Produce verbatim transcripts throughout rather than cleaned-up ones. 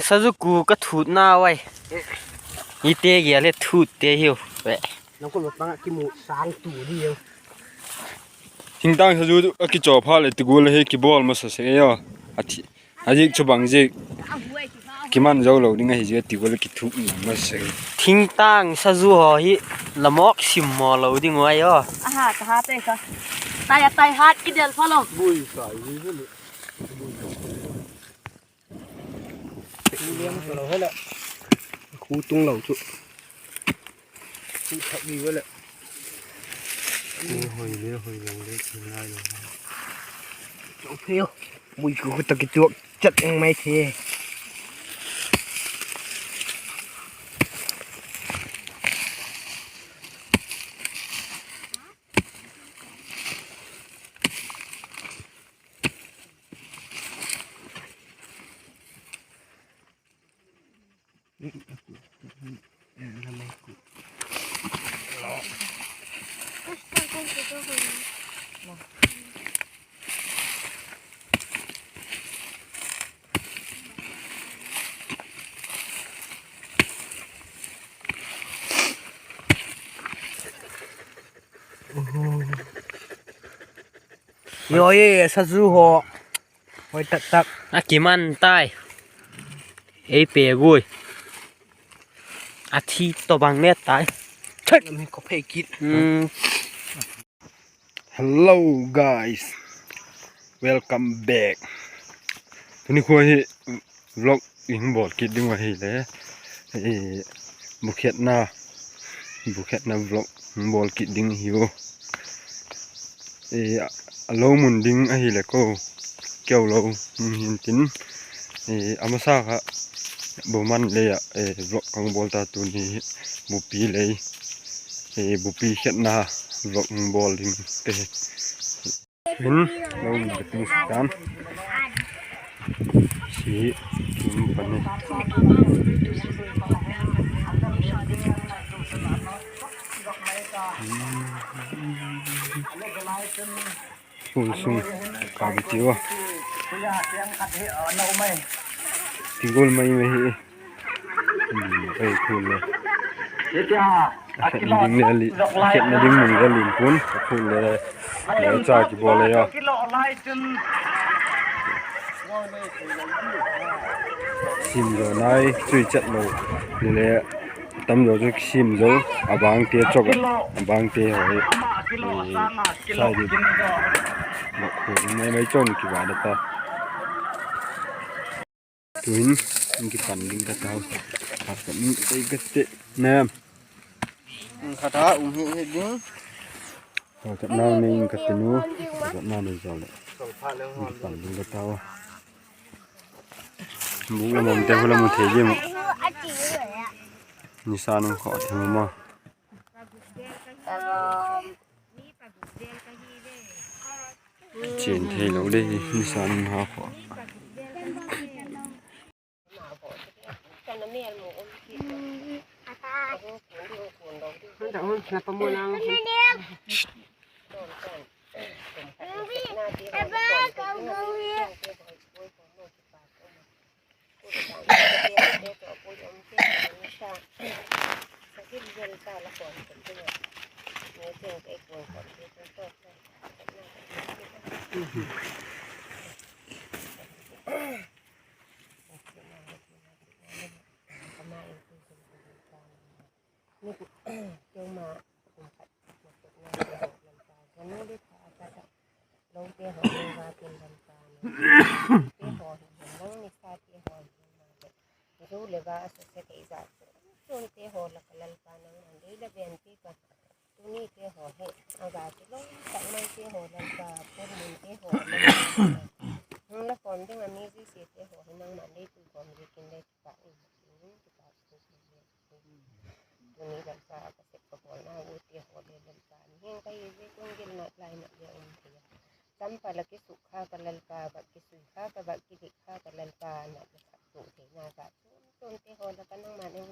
Sazu ku ka thut nau ai. Ite gel le thut te hiu. Thingtang sazu a kichaw phat leh ti gual hi kibawl masa sek e aw. A thi, a ziak chu bang ziak kiman zo lo ding ahi zia ti gual le kithuk masa. Thingtang sazu haw hi la mawk sim maw lo ding uai aw. A hat, a hat e ka. Tai a tai hat i del pha lo. Khu tung lo chu. Khu thak di ve leh. Khu hoi le, hoi lo le, thil ngai lo. Chau pheu. Mui khu khu tak i tuak chat eng mai the. Yo, ye, sazu haw. Hoi tak tak. A kiman tai. Ei pe gui. A thi to bang ne tai. Thek. Lam hi ko phei kit. Hmm. Hello guys. Welcome back. Tuni khu hi vlog i hung bawl kit ding uh ahile, eh, bukhiatna, bukhiatna vlog hung bawl kit ding hi u. Eh, a lo mun ding ahile ko, keu lo, hin tin, eh, a masa kha, buman lei ah, eh, vlog hung bawl ta tuni, bupi lei, eh, bupi khiatna vlog hung bawl ding te hi. Hin, lo ni ka tung sik tan. Si, tum pani. Hun sung, ka bi ti ua. Ti gol mai mai hi. Ei phul le. A khet ding le a li, a khetna ding mun le a lim pun, a phul le. Le cha kibawl le a. Sim zo nai, chui chat lo. Ni le, tam zo chu sim zo, a bang te chok a, a bang te ho hi. Sai di. Mak khu ding mai mai chon kiva da ta. Tuin, in kipan ding ka tau. Khat ka ni ei ka te. Nem. Khat a um hi hi ding. Khat nang nei in ka te nu. Khat nang nei zo le. In kipan ding ka tau. Buk la mom te hu la mu thei di mu. Nisa nung kho thei ma. Chen thei lo le hi, nisa nung ha kho. Lote haw, nung va tin lam ta na. Te haw hi, nang ni sa te haw hi, nang le. Zo le va a sa se kei za. Chun te haw la ka Lalpa nangman lei la ben pi ka. Tuni te haw hi, a va ti lo, tak mai te haw Lalpa, pon mun te haw Lalpa. Nang la kon ding a mi zi se te haw hi, nangman lei tu kon zi kin le ki pa in, ki pa tu si zi. Tuni Lalpa ka sep ka bawlna u te haw le Lalpa, mihing ka hi ziak un gilna lai na le um thei a. Champa la kisuk kha ka Lalpa, va kisui kha ka, va kidik kha ka Lalpa, na la sak tu theina ka. Chun, chun te haw la ka nangman ei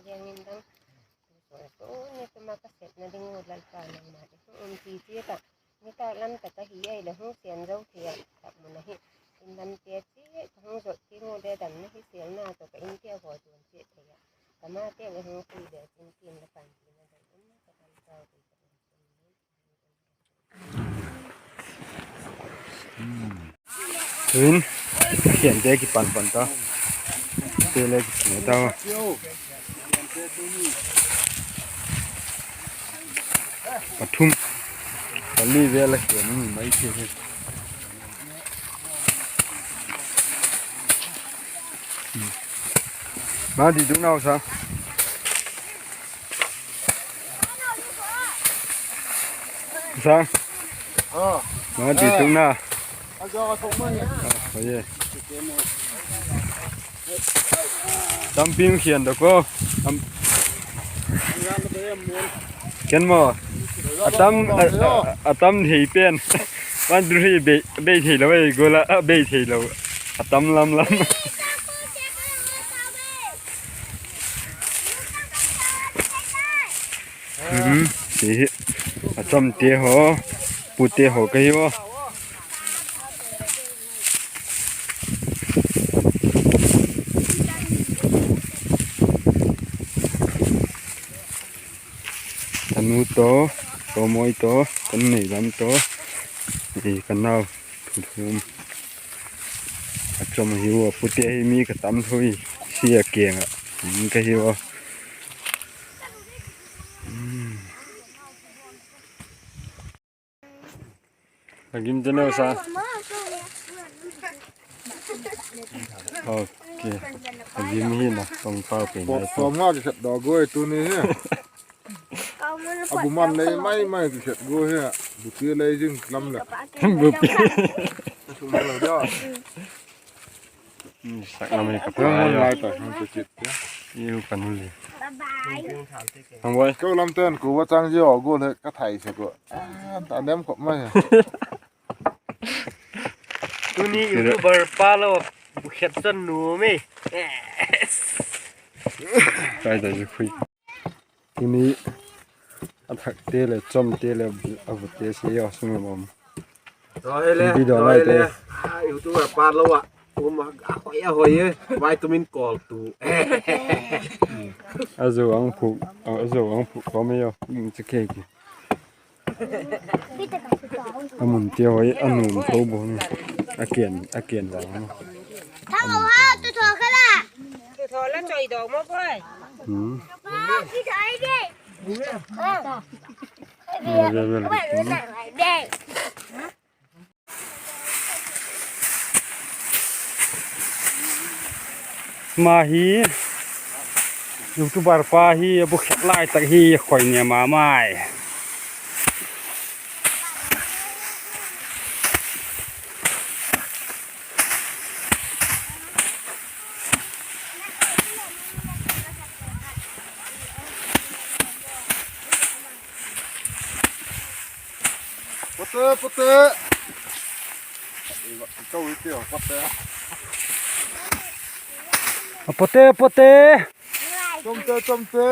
ka damna hi sêlna tawh ka intia haw tuan chiat thei ah, ka mate le hung pui le chin tin la panpina dang um ka tam tau thei ka. Tuin, a khiante kipan pan ta. Te le kipan ta. Pathum, pali vel a khian ni mai thei hi. Ma di duk nau sa. Sa. Ma di duk na. Tampi khian da ko. Ken maw. A tam, a, a, a tam thei pen. Van du hi bei, bei thei lo ei gola, a bei thei lo. A tam lam lam. Hmm, ti hi. A chomte haw, pute haw ka hi a. Ka nu tawh, ka mawi tawh, ka nei lam tawh, ka nau thu thum. A chom hi a, pute hi mi ka tam thui, sia kiang ah, ka hi a. A gim te neu sa. Ok. A gim hi na, tong pau pe nai. Sawmnga kikhet dawk guai tuni hi. A bu man lei mai mai kikhet guai hi. Bupi lei zing lam le. Bupi. Sum lo dia. Sak lam hi ka pa lai ta hang te chit te. Iu ka nu le. Hang boi. Ko lam ten ku wa chang zia gual he ka thai se ko. A nem khop mai. Tuni YouTuber pa lo bu khet chan nu mi. Kai da ju khui. Tuni a thakte le chomte le a vute si a sung a bom. Video lai te. YouTuber pa lo a. Um a hoi a hoi e. Vai tumin kol tu. A zo ang phu, a zo ang phu ko me yo. Ing che ke ki. A mun tia hoi, a nuam tho bo ni. A kian, a kian vang. Thang lo ha, tu tho kha la. Tu tho la choi dawk maw boi. Hmm. Vel, vel, vel. Ma hi, YouTuber pa hi, a bu khet lai tak hi, khoi nia ma mai. Pote, pote. Ko i tio, pote. A pote, pote. Chomte, chomte.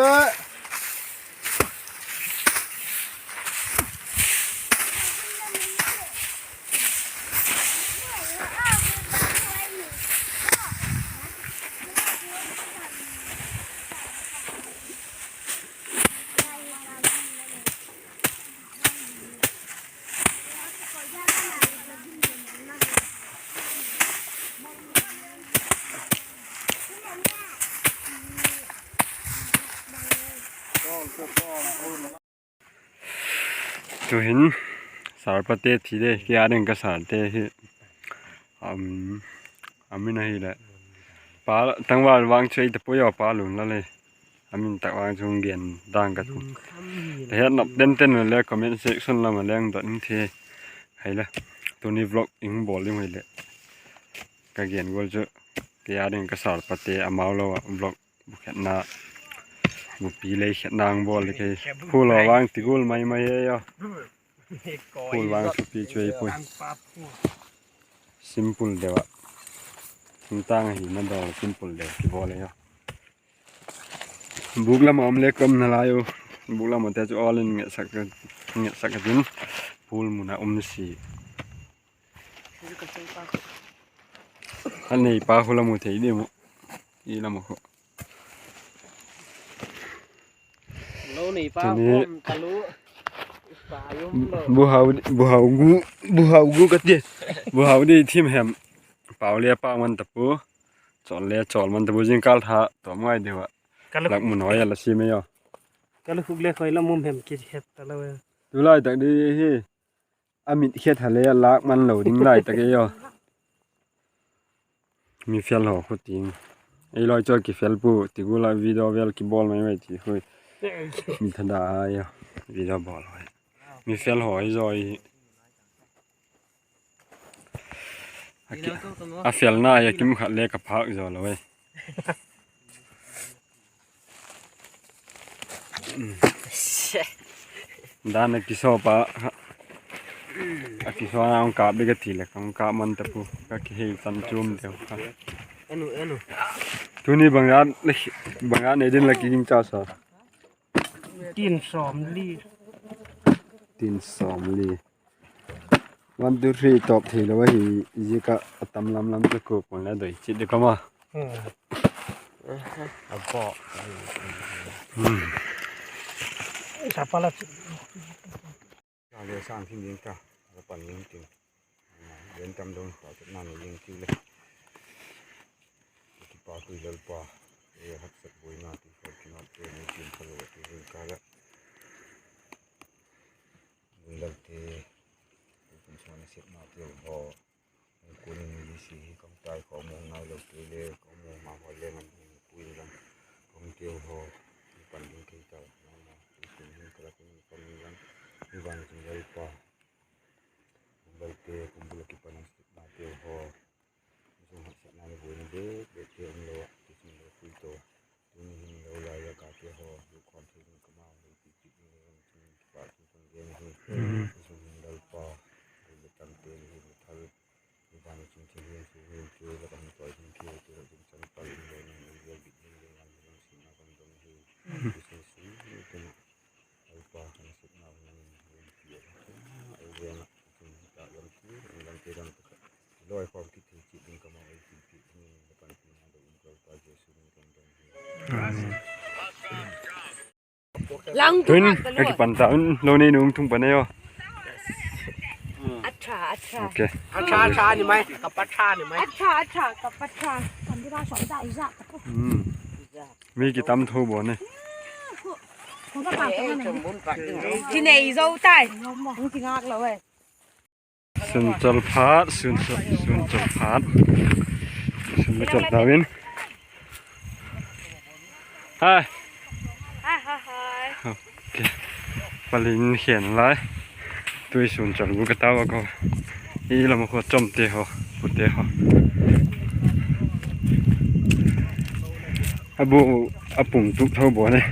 Tuhin, sarpate thi le, kei â ding ka sarte hi, um, a min ahileh, Pa Tangval Vangchei te pui aw, Pa Lunlal e. A min tak vang chu hung gen dang ka chu. Ta het nop ten ten le comment section lam a leng dot ning the. Hei le, tuni vlog i hung bawl ding hoi le. Ka gen gual chu, kei â ding ka sarpate amau lo ah vlog bu khetna, bupi lei khetna hung bawl le kei. Phul haw vang ti gual mai mai e aw. Phul vang supi chu ei pui. Simple deu ah. Sungtang ahi na dawng simple deu kibawl e aw. Buk lam a um le ka um nalai u. Buk lam a te chu all in ngetsak, ngetsak a din. Phul mun a um si. a neipa khu la mu thei diam u. I la mu khu. Lo neipa tuni khawm ka lu. Buhau, buhau gu, buhau gu ka ti. Buhau di thim hem. Pau le pau man ta pu. Chawl le chawl man ta pu, zingkal tha tawm ngai deu a. Ka lu. Lak mu noi a la sim e aw. Ka lu khuk le khoi la mum hem ki het ta lo e. Tu lai tak di hi. A mit khe tha le a lak man lo ding lai tak e aw. Mi fel haw khu ting. Ei loi chu a kifel pu, ti gual a video vel kibawl mai mai ti khu. Mi thada a aw, video bawl haw. Mi fel haw hi zaw hi. A ki-, a felna hi a kim khat le ka phâk zaw lo e. Dan a kisawp a, a kisawp a hung kâp di ka ti leh, ka hung kâp man ta pu, ka kihei tan chuam deu kha. Tuni bang a, bang a nei din la kiging cha sa. Tin sawmli. Tin sawmli. One, two, three, tawp thei lo ahi, ziak a a tam lam lam chu kuapun le doi chit di ka ma. Hmm. A bawk. Hmm. Sa pa la chu. Sa le sang thim ding ta, la pan ding tin. Len tam dong pa chu na ni ding ti le. Kipa tui Lalpa, e haksat buaina ti kha kinot te ni tin kha lo ti ding ka la. Lungdalte, kum sung a nasepna teu haw, hung kun in mi si hi ka hung tai khawm u ngai lo tui le, ka hung mu ma haw le ngan hung pui in lang, ka hung teu haw, hung pan ding kei ta, ma ma, tui kum hin ka la kun pan in lang, mi van zung Lalpa, Lungdalte, kum bul a kipan nasepna teu haw, zung haksatna le buaina bek bek te um lo a, ti chung lo pui to. Tuni hin lo lai a ka te haw, lu khawm thei ding ka mau lo ti ti ding le ram chung kipa chung kan gen hi. Zung hin Lalpa, lu le tam te ni hin thal. Ni ban chung thil hin chu hin chu la kan toi hin ki chu la chung chan pal in le nang i le bit hin le nang hin sina kan dong hi. Ti chung su ni kan. Lalpa kan sukna nang in pi a. Ai le na chung ta lam chu, lam te lam ta. Loi khawm kit thei chit ding ka mau ai ti ti ni la kan ti na dong Lalpa Jesu min kan dong hi. Amen. Tun ka kipan ta un lo nei nung thung pan e aw. Acha, acha. Okay. Acha, acha ni mai, ka pa cha ni mai. Acha, acha, ka pa cha. Kan di ba sawm da i za ka pu. Hmm. Mi kitam tho bawn e. Ti nei zo tai. Hung ti ngak lo e. Sunchal phat, sunchal, sunchal phat. Sunchal tawin. Hai. Hai, hai, hai. Okay. Palin khen lai. Tui sunchal bu ka tau a ko. I lam a kho chom te ho, pu te ho. A bu a pung tuk tho bo ne.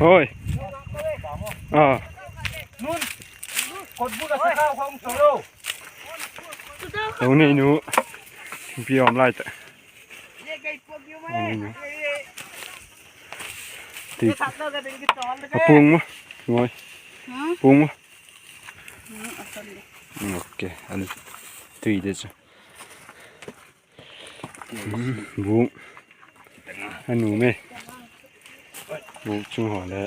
Hoi. A. Lo nei nu. Pi om lai ta. Ti. A pung ma. Ngoi. Pung ma. Okay. An tui de chu. Buk. A nu me. Buk chung ho le.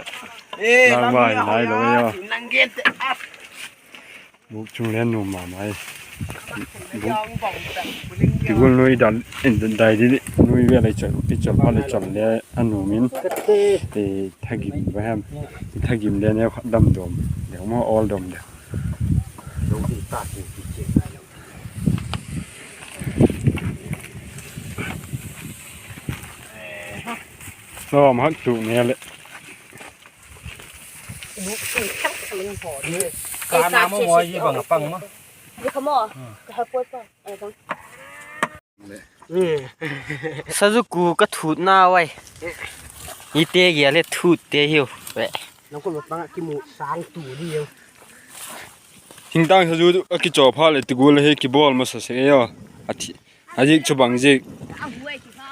Lang vai nai lo ya. Buk chung le nu ma mai. Buk. Ti gul nui dan, in dan dai di, nui ve le chal, i chal pha le chal le a nu min. E, thagim ba hem. Thagim le ne dam dom. Le ma ol dom le. Lawm hak tu ne le. Ka na mo mo yi bang a pang ma. Ni ka mo. Ka ha poi pa. Ai bang. Sazuku ka thut na wai. I te gia le thut te hiu. Ve. Nang ko ma pang ki mu sang tu di yo. Thingtang sazu a kichaw pha le ti gul hi kibol masa se yo. A thi. A zik chu bang zik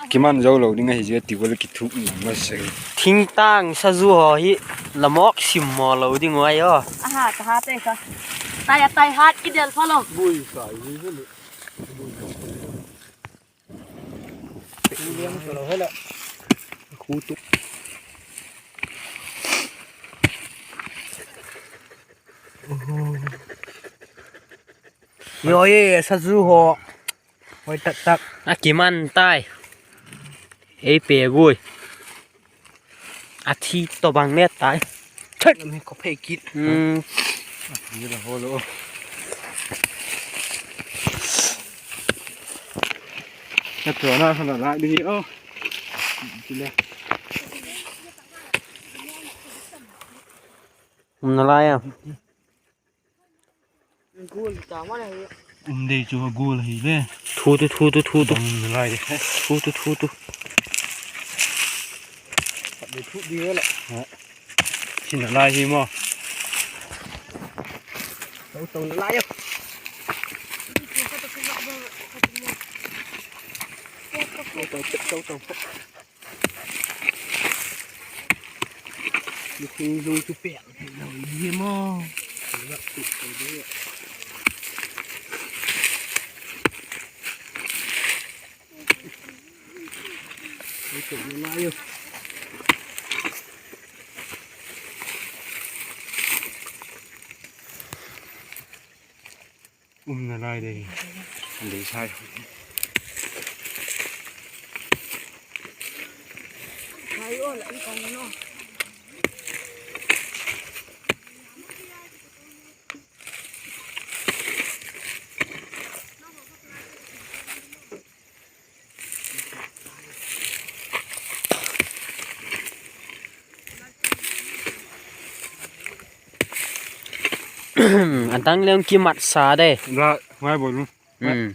kiman zo lo ding ahi zik a ti gul kithuk ni masa se. Thingtang sazu ho hi la mawk sim maw lo ding uai aw. Aha, ka ha te ka. Tai a tai hat kidel pha lo. Yo ye, sazu haw. Hoi tak tak. A kiman tai. Ei pe gui. A thi tawh bang ne tai. Thek. Lam hi khawphei kit. Hmm. Ni la haw lo. Ka tuana khan a lak ding hi aw. Ti le. Um na lai a. Gul ta ma na hi. Um dei chu a gul hi le. Thu tu, thu tu, thu tu. Um na lai de. Thu tu, thu tu. Khat dei thu ding la. Ha. Chin na lai hi maw. Tau tau na lai a. Tau tau, tau tau. Lu khung lu chu pek thei lo i hi maw. Lu chu lu lai u. Um na lai dei. An dei sai. A dang leng kimat sa de. La, ngai bol nu. Hmm.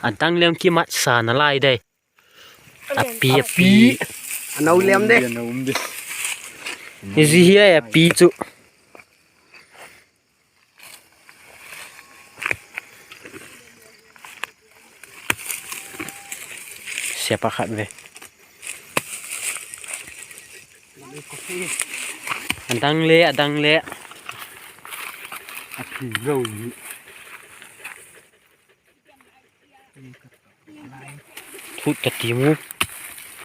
A dang leng kimat sa na lai de. A pi, a pi. A no lem de. A no um de. Hi zi hi a pi chu. Sia pakhat ve. A dang le, a dang le. A pi lo ni. Thut ta ti mu.